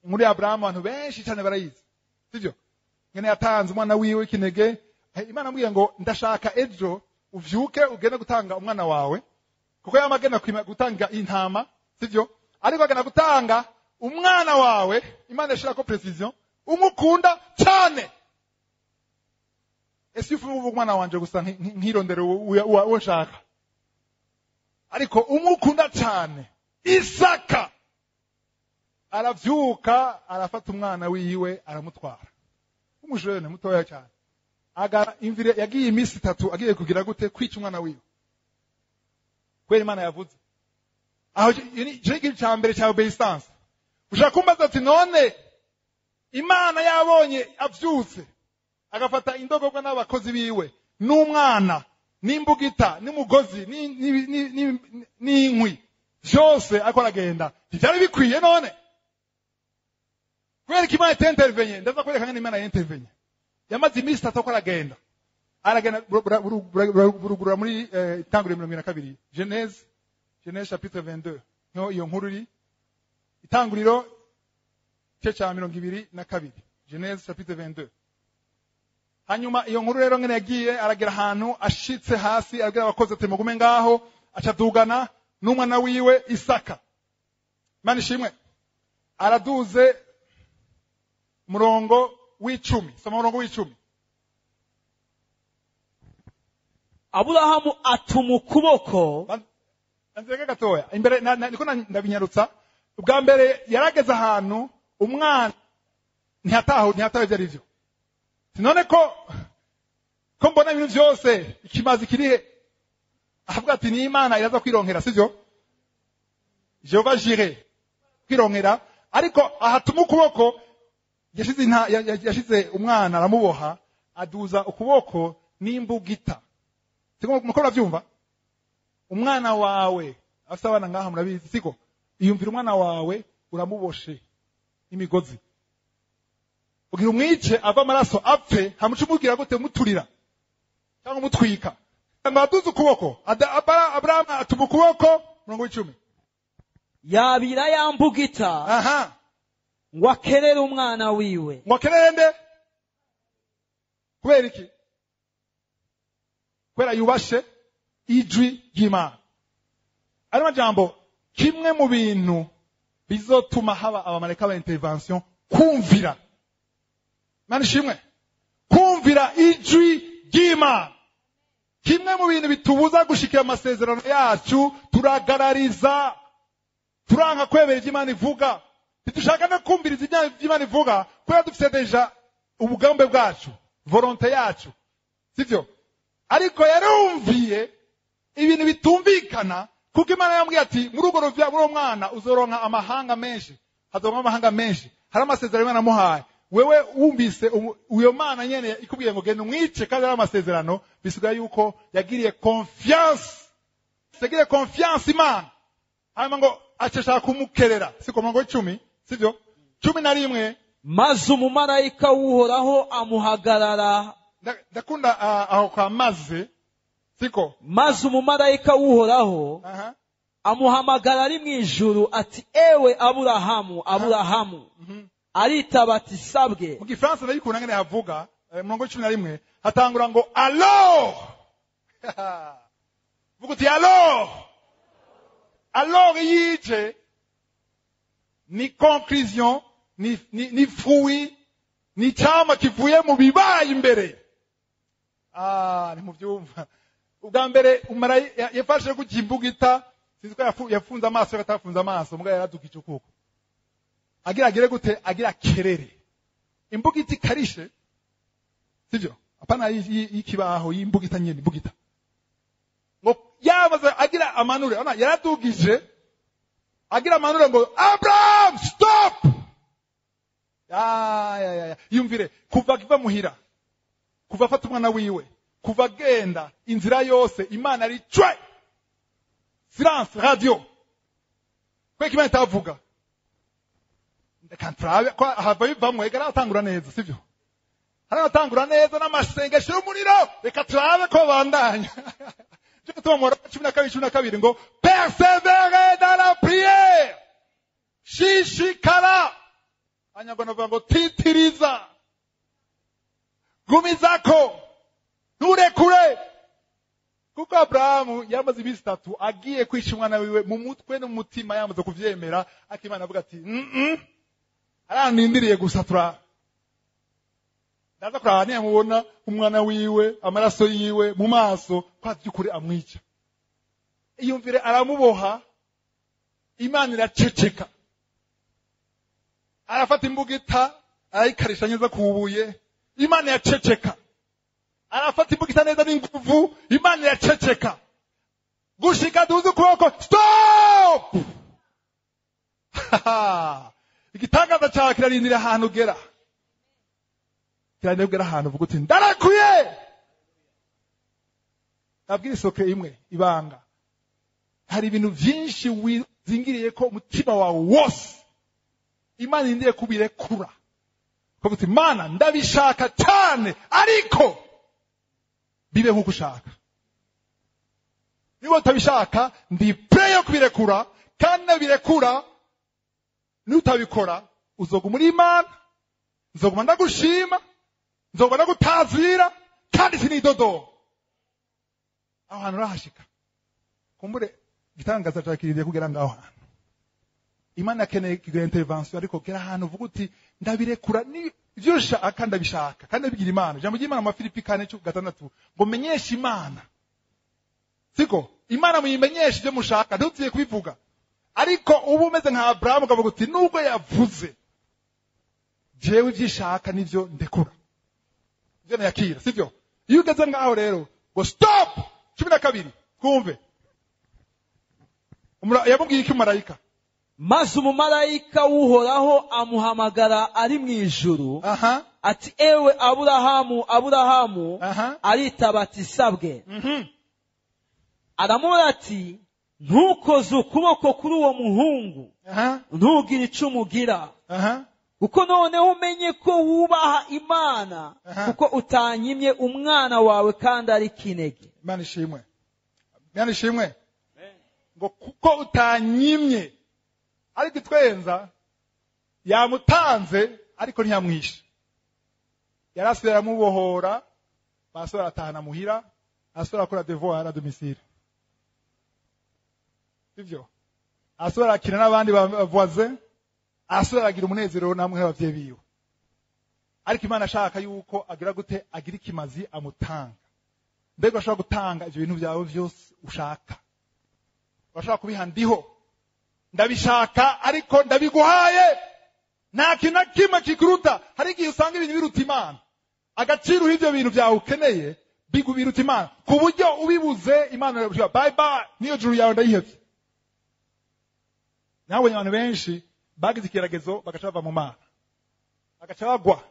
Muri Abraham abantu benshi cyane barayizi, sivyo? Ngene yatanze umwana wiwe kinege. Imana ambwiye ngo ndashaka ejo uvyuke ugende gutanga umwana wawe, kuko yamagena gutanga intama, sivyo? Ariko agana gutanga umwana wawe. Imana yashira ko precision, umukunda cyane. Ese uvuga umwana wanje gusa nkirondera uwo nshaka, ariko umukunda cyane. Isaka aravyuka arafata umwana wiwe aramutwara, umujene mutoya cyane. Aga imvire yagiye iminsi 3 agiye kugira gute kwica umwana wiwe, kwera Imana yavuze. Aho ni cya mbere cya obeissance. Ushaka kumbaza ati none Imana yabonye avyutse agafata indogobwa n'abakozi biwe n'umwana n'imbugita n'umugozi n'inkwi byose ariko aragenda, ntibyari bikwiye none? Kubera ko Imana itentervenye, ndaza kwereka ngene Imana yentervenye. Yamaze iminsi 3 ko aragenda. Aragenda burugurura muri Itanguriro 22. Genèse chapitre 22. No iyo nkuru iri Itanguriro igice ca 22. Genèse chapitre 22. Hanyuma iyo nkuru rero ngene yagiye aragera ahantu ashitse hasi abwira abakozi ati mugume ngaho, acadugana n'umwana wiwe Isaka. Imana ishimwe. Araduze murongo w'icumi. Soma murongo w'icumi. Aburahamu atuma ukuboko. Nzereka gatoya. Imbere niko ndabinyarutsa. Ubwa mbere yarageze ahantu umwana ntiyataho ibyo ari byo. None ko mbona ibintu byose ikimazi kirihe? Avuga ati ni Imana iraza kwironkera, sivyo? Jehova Jireh kwironkera, ariko ahatuma ukuboko yashize umwana aramuboha, aduza ukuboko n'imbugita. Siko muko uravyumva? Umwana wawe afite abana ngaha murabizi, siko? Iyumvira umwana wawe uramuboshe imigozi. Ugira umwice ava amaraso apfe, hamucumugira gute muturira cyangwa mutwika. Ngo aduze ukuboko, Abraham atuma ukuboko, murongo w'icumi. Yabira yambugita. Aha. Ngo akerere umwana wiwe. Ngo akerere nde? Kubera iki? Kubera yubashe ijwi ry'Imana. Ari majambo kimwe mu bintu bizotuma haba abamarayika ba intervention, kumvira. Imana ishimwe. Kumvira ijwi ry'Imana. Kimwe mu bintu bitubuza gushikira amasezerano yacu, turagarariza, turanka kwemera ivyo Imana ivuga. Ntidushaka no kumviriza ivyo Imana ivuga kubera dufite deja ubugambe bwacu, volonté yacu, sivyo? Ariko yarumviye ibintu bitumvikana, kuko Imana yambwiye ati muri urwo ruvya muri uwo mwana uzoronka amahanga menshi, hazoronka amahanga menshi. Hari amasezerano Imana amuhaye. Wewe wumvise uyo Mana nyene ikubwiye ngo genda umwice kandi ari amasezerano, bisigaye yuko yagiriye confiance. Yagiriye confiance Imana. Hanyuma ngo acashaka kumukerera, siko murongo w'icumi, sivyo? 11. Maze umumarayika w'Uhoraho amuhagarara. Ndakunda aho kwa maze, siko? Maze umumarayika w'Uhoraho amuhamagara ari mu ijuru ati ewe Aburahamu, Aburahamu. Aritaba ati sabwe. Mu Gifaransa ndabikunda ngene havuga, murongo 11 hatangura ngo alors. Vuga uti alors. Alors yije ni conclusion, ni fruit, ni chama kivuye mu bibaye imbere. Ni muvyumva. Ubwa mbere yafashe kujimbugita, sinzi ko yafunze amaso yatafunze amaso, muga yaradukije ukuboko. Agira agire gute? Agira kerere. Imbugita ikarishe, sivyo? Apana y'ikibaho y'imbugita nyene, imbugita. Ngo yamaze agira amanure, ona yaradugije agira amanure ngo Abraham stop. Ya. Yumvire kuva kiva muhira, kuva afata umwana wiwe, kuva agenda inzira yose Imana ari cwe. Silence radio. Kweki Imana itavuga. Kantrabe ko hava bivamwe egara atangura neza, sivyo? Haratangura neza n'amasengesho y'umuriro, reka turabe ko bandanya. Cyo mu 12 ngo persévérer dans la prière. Shishikara. Anyagona bavuga ngo titiriza. Gumizako. Nturekure. Kuko Abrahamu yamaze iminsi 3 agiye kwica umwana wiwe mu mutwe no mu mutima, yamaze kuvyemera, akimana avuga ati arandindiriye gusa tura. Ndaza kuraba ntiyamubona umwana wiwe, amaraso yiwe mu maso, kwa by'ukuri amwica. Iyumvire aramuboha, Imana iraceceka. Arafata imbugita arayikarisha neza kubuye, Imana iraceceka. Arafata imbugita neza n'inguvu, Imana iraceceka. Gushika duze ukuboko, stop! Igitangaza cyawe kirarindira ahantu ugera. Kirarindira ahantu uvuga uti ndarakuye. Nabwira isoke imwe ibanga. Hari ibintu byinshi wizingiriye ko umutima wawe wose Imana irindiriye kubirekura. Kuvuga uti Mana ndabishaka cyane ariko bibe nkuko ushaka. Niba utabishaka ndi prêt yo kubirekura, kandi nabirekura nutabikora uzoguma muri Imana, nzoguma ndagushima, nzoguma ndagutazira, kandi sinidodo. Aho hantu urahashika. Kumbure igitangaza cakiriye kugera ngaho hantu. Imana akeneye kugira intervention, ariko kera ahantu uvuga uti ndabirekura ni ivyo nshaka ndabishaka kandi ndabigira Imana. Ijambo ry'Imana mu Filipi 4:6 ngo menyeshe Imana. Siko Imana muyimenyeshe ibyo mushaka, ntuziye kubivuga. Ariko ubu umeze nka Abraham ukavuga uti nubwo yavuze jewe ivyishaka nivyo ndekura, ivyo nayakira, sivyo? Iyo ugeze ngaho rero ngo stop. 12 kumve yamubwiye iki marayika? Maze umumarayika w'Uhoraho amuhamagara ari mu ijuru ati ewe Aburahamu, Aburahamu. Aritaba ati sabwe. Aramubwira ati ntukoze ukuboko kuri uwo muhungu, ntugire ico umugira, kuko noneho umenye ko wubaha Imana, kuko utanyimye umwana wawe kandi ari kinege. Imana ishimwe. Imana ishimwe. Ngo kuko utanyimye. Ariko itwenza yamutanze ariko ntiyamwishe. Yarasubira aramubohora, basubira atahana muhira, asubira akora devoir à domicile. Sivyo? Asubira akina n'abandi voisins, asubira agira umunezero namwe abavyeyi biwe. Ariko Imana ashaka yuko agira gute, agira ikimazi amutanga. Mbega ashobora gutanga ivyo bintu byawe byose ushaka. Urashobora kubiha ndiho. Ndabishaka ariko ndabiguhaye. Nta kintu na kimwe kikuruta. Hari igihe usanga ibintu biruta Imana. Agaciro ivyo bintu byawe ukeneye biruta Imana. Ku buryo ubibuze Imana irabwira bye bye, niyo juru yawe ndayihevye. Nabonye abantu benshi bagize ikigeragezo bagaca bava mu Mana, bagaca bagwa,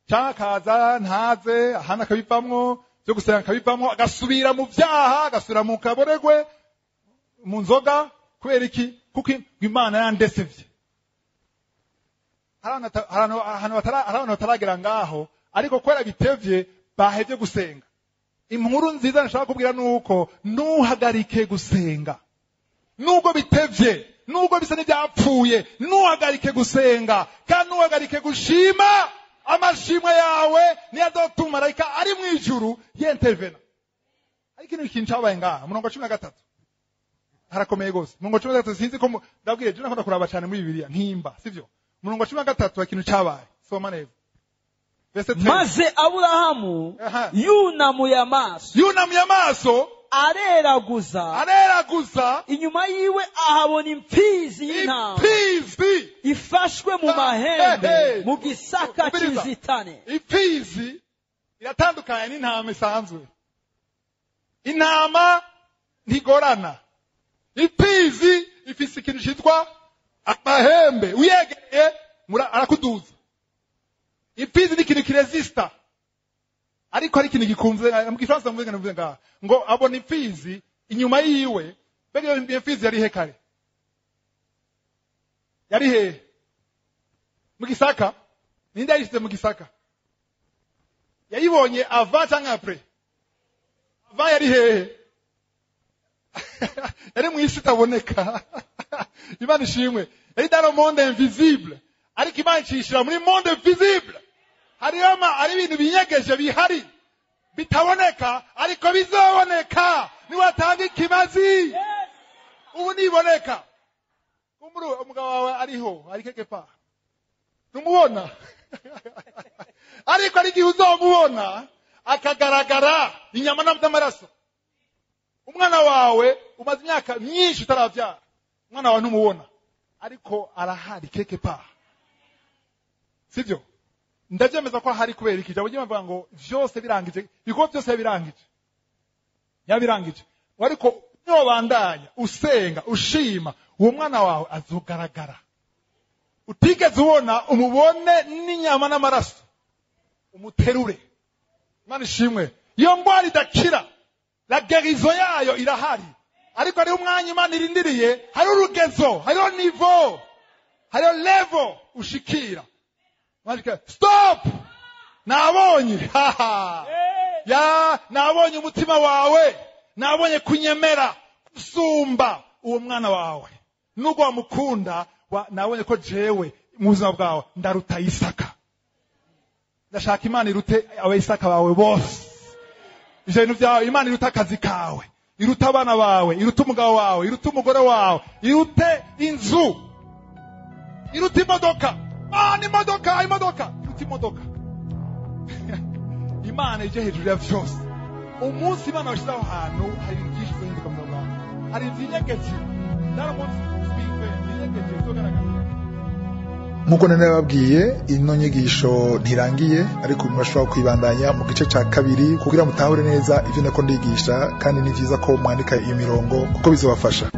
canke akaza ntaze ahandi akabivamwo, vyo gusenga akabivamwo, agasubira mu vyaha, agasubira mu kaboregwe, mu nzoga. Kubera iki? Kuko Imana yandesevye. Hari abantu bataragera ngaho, ariko kubera bitevye bahevye gusenga. Inkuru nziza nshaka kubwira nuko ntuhagarike gusenga. Nubwo bitevye, nubwo bisa n'ibyapfuye, ntuhagarike gusenga kandi ntuhagarike gushima. Amashimwe yawe niyo azotuma marayika ari mu ijuru yentervena. Ariko ikintu cyabaye ngaha murongo 13 harakomeye gose. Murongo 13 sinzi ko ndabwiye je nakunda kuraba cyane muri Bibiliya nkimba, sivyo? Murongo 13 ikintu cyabaye, soma neza. Maze Aburahamu yunamuye amaso, areraguza, inyuma yiwe ahabona imfizi y'intama ifashwe mu mahembe mu gisaka cy'inzitane. Imfizi iratandukanye n'intama isanzwe. Intama ntigorana. Imfizi ifise ikintu cyitwa amahembe, uyegereye arakuduza. Imfizi ni ikintu kiresista, ariko ari ikintu gikunze. Mu Gifaransa mvuze ngaha ngo abona imfizi inyuma yiwe. Mbega iyo imfizi yari he kare? Yari he? Mu gisaka. Ninde yayishyize mu gisaka? Yayibonye avant canke après? Avant yari hehe? Yari mu isi itaboneka. Imana ishimwe. Yari dans le monde invisible, ariko Imana icishira muri monde visible. Hariyo ari ibintu binyegeje bihari bitaboneka, ariko bizoboneka niwatanga ikimazi. Ubu niboneka. Kumbura umugabo wawe ariho, ari quelque part, numubona, ariko ari igihe uzomubona akagaragara inyama n'amaraso. Umwana wawe umaze imyaka myinshi utaravyara, umwana wawe ntumubona, ariko arahari quelque part, sivyo? Ndavyemeza ko ahari. Kubera iki? Ijambo ry'Imana rivuga ngo vyose birangije, ibikorwa byose birangije, yabirangije. Ariko nobandanya usenga ushima, uwo mwana wawe azogaragara. Utigeze ubona, umubone n'inyama n'amaraso, umuterure. Imana ishimwe. Iyo ndwara idakira, la guérison yayo irahari, ariko hariho umwanya Imana irindiriye, hariho urugezo, hariho niveau, hariho level ushikira. Mwandika, stop, nabonye haha ya nabonye umutima wawe, nabonye kunyemera gusumba uwo mwana wawe, nubwo wamukunda nabonye ko jewe mu buzima bwawe ndaruta Isaka. Ndashaka Imana irute abayisaka bawe bose. Ivyo bintu byawe, Imana iruta akazi kawe, iruta abana bawe, iruta umugabo wawe, iruta umugore wawe, irute inzu, iruta imodoka. Mana, imodoka, imodoka, iruta imodoka. Imana ije hejuru ya vyose. Umunsi Imana washyize aho hantu, hari ibintu byinshi bizohinduka mu buzima bwawe. Hari ivyinyegeje, ndaramutse ivyinyegeje bizogaragara. Nk'uko nari nababwiye, ino nyigisho ntirangiye, ariko murashobora kuyibandanya mu gice ca kabiri kugira mutahure neza ivyo nako ndigisha, kandi ni vyiza ko mwandika iyo mirongo kuko bizobafasha.